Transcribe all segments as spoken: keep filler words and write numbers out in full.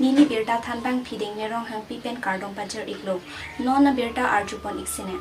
Pini birta thanbang Phiding Nerong Hangpi pen kardom pajir iklo. Non abirta arjupon iksine.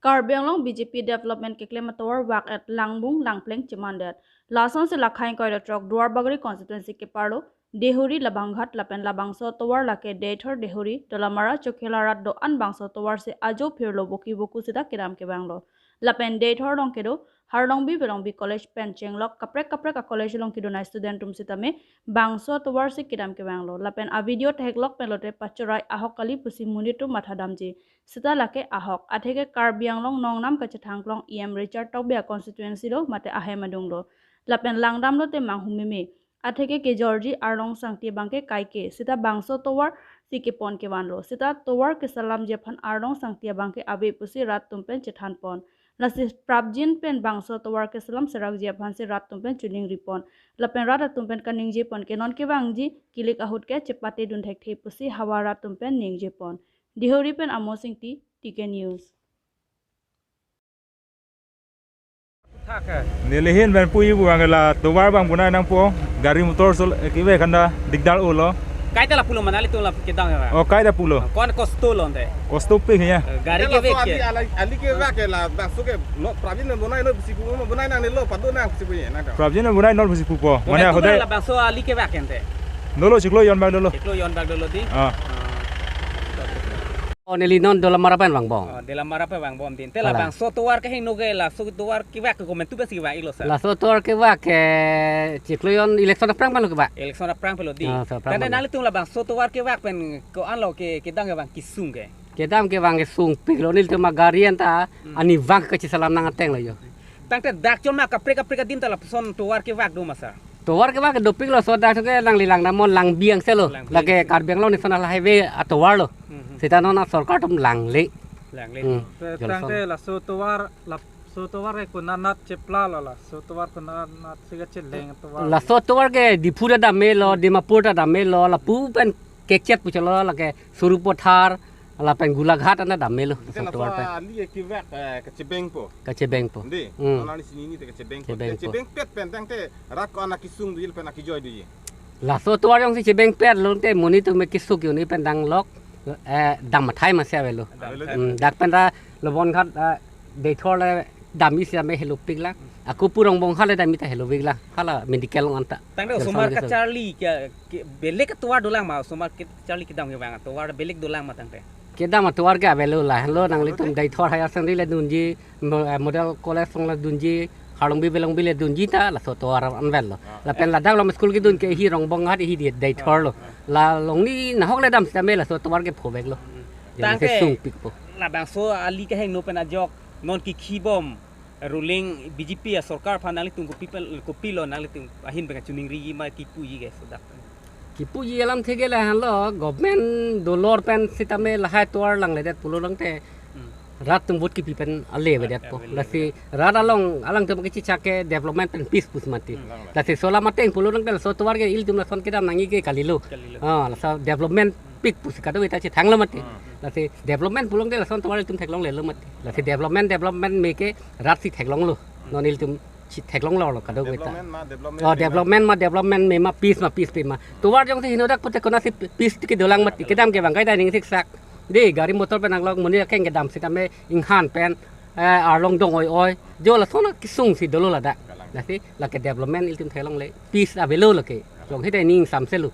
Karbi Anglong B J P development keklem atovar vak-et langbung langpleng chemandet. Lasonsi lakhai ingkoi ra throk Duarbagori constituency keparlo Dehuri Labanghat lapen labangso tovar lake Deithor Dehuri, Dolamara, Chokhela rat do-an bangso tovar si ajo phirlo boki boku sita kedam kevanglo. Lapen Deithor along kedo Harlongbi Velongbi College pen chenglok kaprek kaprek a-college along kedun a-student atum sitame bangso tovar si kedam kevanglo. Lapen a-video theklok pen lote pachorai ahok kali pusi monit atum mathadamji. Sita lake ahok. Atheke Karbi Anglong nongnam kachethangklong E M Richard Tokbi a-constituency lo mate ahem adunglo. Lapen langdamlote manghumeme. Atheke kejorji arlong sangti abangke kaike. Sita bangso tovar si kepon kevanlo. Sita tovar keselamji aphan arlong sangti abangke ave pusi rat atum pen chethanpon. Lasi prapjin pen bangso tovar keselam serakji aphansi rat atum pen choningripon. Lapen rat atum pen kaningjepon ke non kevangji kilik ahut ke chepatedun thekthe pusi havar rat atum pen ningjepon. Dehuri pen Amos Ingti, T K News. Nelihin pen puji pu abang la tovar abang bonai nangpo, gari motor sol kive khanda dikdar olo. Kaita lapulo ma nanglitum la kedang ya? Oh, kaita pulo. Kon kosto lo ante. Kosto pik ya. Gari kevek ke. Ali, ali kevek ke la bangso ke lo prapjin bonai lo pusi pu ma bonai nangne lo pado nang pusi pu ya nang. Prapjin bonai nol pusi pupo. Mane hode la bangso ali kevek ante. Nolo chiklo jon bag dolo. Chiklo jon bag dolo di. Ah. Oh, neli non Dolamara pen vangbom. Oh, Dolamara pen vangbom din. Te la bangso tovar kehingno ke laso tovar kevek ke komentu pensi kevek iklo sir. Laso tovar kevek ke chiklo jon election aphrang penlo kevek. Election aphrang penlo di. Ah, so aphrang penlo. Tangte nanglitum la bangso tovar kevek pen ko-anlo ke kedam kevang kesung ke. Kedam kevang kesung piklo nelitum agari anta ani vang kacheselam nang ateng lo jo. Tangte dak chon ma kaprek kaprek adim ta lapuson tovar kevek do ma sir. Tovar kevek dopiklo so dak ke nangli langdamnon langbi angse lo. Langbi. Lake Karbi Anglong National Highway atovar lo. Hmm, hmm. Sita non a-sorkar atum langle. Langle. Hmm. Te tangte laso tovar laso tovar ke konat nat cheplalo laso tovar konat nat si kacheleng tovar. Laso tovar ke Diphu ta damelo, Dimapur ta damelo, lapu pen kekchet puchelo lake Sarupathar, lapen Golaghat anta damelo. Ante laso tovar pen. Ali kevek, eh, kachebengpo. Kachebengpo. Ante, hmm. Nonani sini ni te kachebengpo. Chebengpo. Kachebengpet pen tangte rat ko-an akesung doji lapen akejoi doji. Laso tovar jongsi chebengpetlo te monit atum ke kesung ke-un-e pen danglok, eh, dam athai masi avelo. Avelo. Hmm, dak pen ra Labanghat, eh, Deithor le damji sitame helopiklang. Ako pu Rongbonghar le damji ta helopiklang. Hala medical along anta. Tangte osomar kacharli ke, ke belek atovar dolang ma, osomar kacharli kedam kevang atovar belek dolang ma tangte. Kedam atovar ke avelo lahenlo nanglitum Deithor Higher Secondary le dunji, mo-, eh, Model College along le dunji, Harlongbi Velongbi le dunji ta laso tovar anvetlo. Ah, lapen eh. Ladak along school kedun ke hi Rongbonghar hi di Deithor lo. Ah, ah. La longle nahok le dam sitame laso tovar ke phoveklo. Hmm. Jong tangte sungpikpo. Labangso ali kehingno pen ajok non kikhibom ruling B J P a-sorkar aphan nanglitum kopi pen, kopilo nanglitum ahin pen kachoningriji ma kipuji ke so dak. Kipuji alam theke lahenlo government dolor pen sitame lahai tovar langledet pulo tangte. Hmm. Rat atum vote kipi pen ale avedet po. Rat ale avedet. Lasi rat along alangtum kechechak ke development pen peace pusi mati. Hmm. Lasi sola mateng pulo tangte laso tovar ke ilitum lason kedam nangji ke kalilo. Kalilo. Ah, laso development pik pusi kadokave ta chethanglo mati. Hmm. Lasi development pulo tangte lason tovar ilitum theklonglelo mati. Lasi development, development me ke rat si theklonglo. Hmm. Non ilitum si theklonglo lo kadokave ta. Development ma, development me ma. Oh, development ma, development me ma, peace ma, peace pe ma. Tovar jongsi hingno dak pute konatsi peace ti kedolang mati. Kedam kevang kaita ning siksak. Dei, gari motor pen nanglok monit akeng kedam sitame inghan pen, eh, arlong dong oi oi. Jo lason akesung si dolo ladak. Lasi lake development ilitum theklongle. Peace avelo lake. Jong hita ning samselo.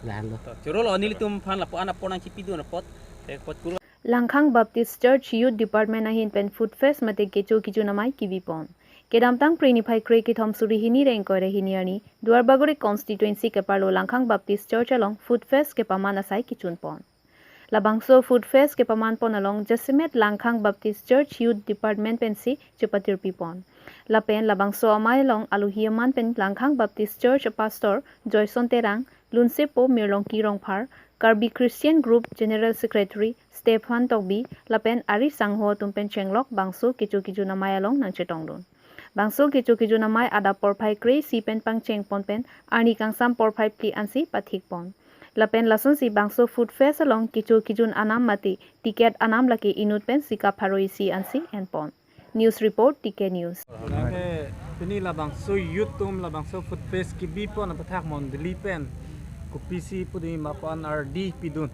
Lahenlo. To, chorolo nelitum aphan lapu-an apor nangchipidun apot. Te apot kuro. Langkhang Baptist Church Youth Department ahin pen Food Fest mate kecho kejun amei kebipon. Kedamtang Phre niphai kre kethom suri hini ra ingkoi ra hini arni Duarbagori constituency keparlo Langkhang Baptist Church along Food Fest kepaman asai kechunpon. Labangso Food Fest kepamanpon along jasemet Langkhang Baptist Church Youth Department pensi chepatirpipon. Lapen labangso amei along alohi aman pen Langkhang Baptist Church Pastor Joyson Terang, Lunsepo Mirlongki Rongphar, Karbi Christian Group General Secretary Stephan Tokbi lapen ari sangho atum pen chenglok bangso kecho kejun amei along nangchetongdun. Bangso kecho kejun amei adap porphai kre isi pen pangchengpon pen arni kangsam porphai phli ansi pathikpon. Lapen lasonsi bangso Food Fest along kecho kejun anam mate ticket anam lake inut pensi kap pharo isi ansi enpon. News report, T K News. Lake pini labangso youth atum labangso Food Fest kebipon aputhak mondoli pen Kopisi pudi mapan ardi pidun.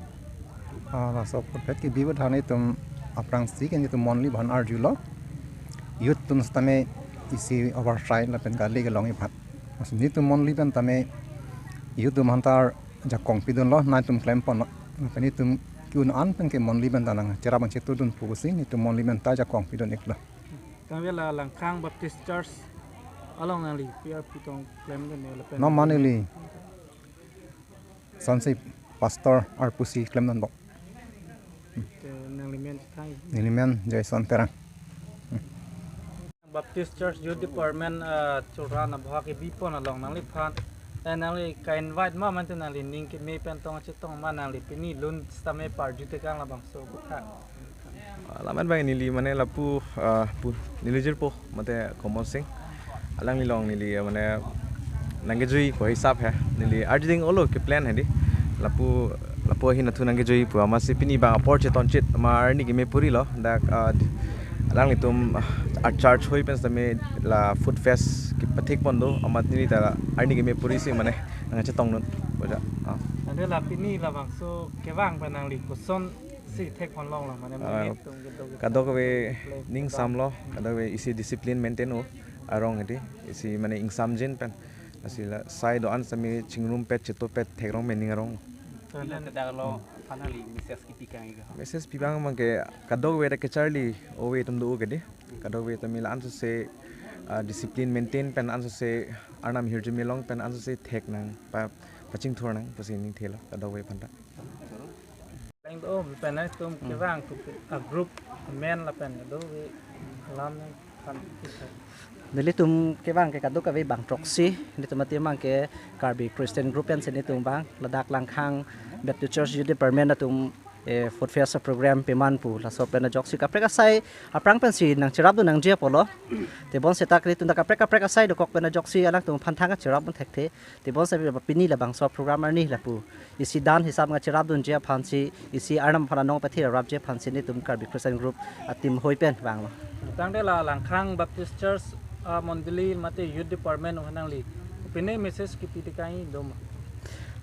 Ah, laso aphuthak kebi abang netum aphrangsi ke netum monthly aphan arjulo. Youth atum setame isi oversight lapen kali kelongji aphan. Mas netum monthly pen tame youth atum aphan ta ajakong pidunlo, nangtum klemponlo. Lapen netum ke-un an pen ke monthly pen ta nangcherap nangchetudun pusi netum monthly pen ta ajakong pidun-iklo. Tangte la Langkhang Baptist Church along nangli P R P tong klemdun lapen. Non ma neli sonsi pastor arpusi klemdunbom. Te nangli men thang. Neli men Jason Terang. Baptist Church Youth Department, ah, chura na bhak kebipon along nangliphan. Eh, nangli ka-invite ma mate nangli ning keme pen tong chetong ma nangli pini lun setame parju tekang labangso aphuthak. Ah, lamen abang neli mane lapu, ah, pu, neli jirpo mate Komon Sing. Alanglilong neli, ah, mane nangkejui ko hisap he. Neli arjuding olo ke plan hedi. Lapu, lapu ahin athu nangkejui pu amatsi pini abang apor chetonchit ma arni keme purilo. Dak, ah, di-, alanglitum, ah, church hoi pen setame la food fest kepathekpon do amat neli ta arni keme purisi mane nangchetongdun. Boja. Ah. Tangte la pini labangso kevang pen nangli kosonsi thekpon longlo mane, ah, monit atum kedo ke kadokave ning samlo, kadokave isi discipline maintain-o arong hedi, isi mane ingsamjin pen. Lasi la sai do-an setame chingrumpet chetopet theklong mening arong. Tangte dak lo aphan nangli message kipi kang-ik ha? Message pi abang abang ke kadokave ta kacharli ove atum do ke di. Kadokave tame la ansose, ah, discipline maintain pen ansose arnam hirjume long pen ansose thek nang pa, pachingthur nang pusi ning thelo kadokave aphan ta. Leng do pen nangtum kevang tu a group men lapen do alam nangphan. Nelitum kevang ke kadokave bang throksi, netum atim abang ke Karbi Christian Group pensi netum abang, ladak Langkhang Baptist Church Youth Department atum, eh, food fest program peman pu laso pen ajoksi kaprek asai aphrang pensi nangcherapdun nangji apotlo. Tebon seta netum ta kaprek kaprek asai dokok pen ajoksi alangtum aphan thang kacherapdun thekthe. Tebon seta pini labangso program arni lapu isi dan hisap nangcherapdunji aphansi, isi arnam aphan anong pathe rapji aphansi netum Karbi Christian Group atim hoi pen vanglo. Tangte la Langkhang Baptist Church, ah, mondoli mate Youth Department aphan nangli pine message kipi tekang-ik do ma?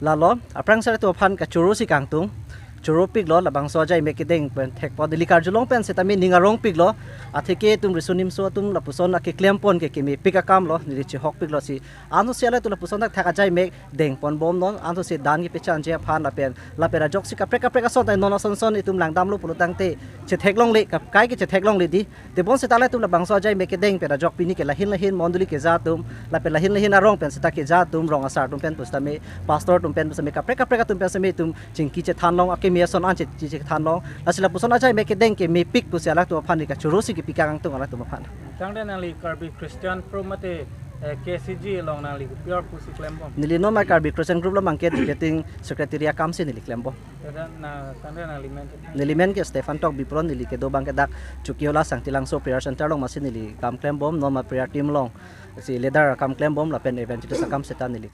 Lalo, aphrang sar atum aphan kachoro si kangtung, choropiklo, labangso ajai mek kedeng pen thekpo, neli karjulong pen setame ning arongpiklo, atheke atum riso nimso atum lapuson akeklempon ke kemepik akamlo, neli chehokpiklo si, ansose alanglitum lapuson thakthak ajai mek dengponbomnon, ansose dan kepachanji aphan lapen, lapen ajoksi kaprek kaprek ason ta non asonson itum langdamlo pulo tangte chetheklongle, kap-, kai ke chetheklongle di. Tebon seta alanglitum labangso ajai mek kedeng pen ajok pini ke lahin lahin mondoli keja atum, lapen lahin lahin arong pen seta keja atum, rong asar atum pen pusitame, pastor atum pen pusitame, kaprek kaprek atum pen sitame itum chingki chethanlong, akeme ason an che, che, chethanlong. Lasi lapuson ajai mek kedeng kemepik pusi alanglitum aphan neli kachoro si kipi kangtung alanglitum aphan. Tangte nangli Karbi Christian Group mate, eh, K C G along nangli P R pusi klembom? Neli non ma Karbi Christian Group along abang ke Deputy Secretary akamsi neli klembom. Tangte na, tangte nangli men? Neli men ke Stephen Tokbi Pro, neli kedo abang ke dak Chokihola Sangtilangso Prayer Center along masi neli kam klembom, non ma prayer team along si leader akam klembom lapen evangelist akam seta neli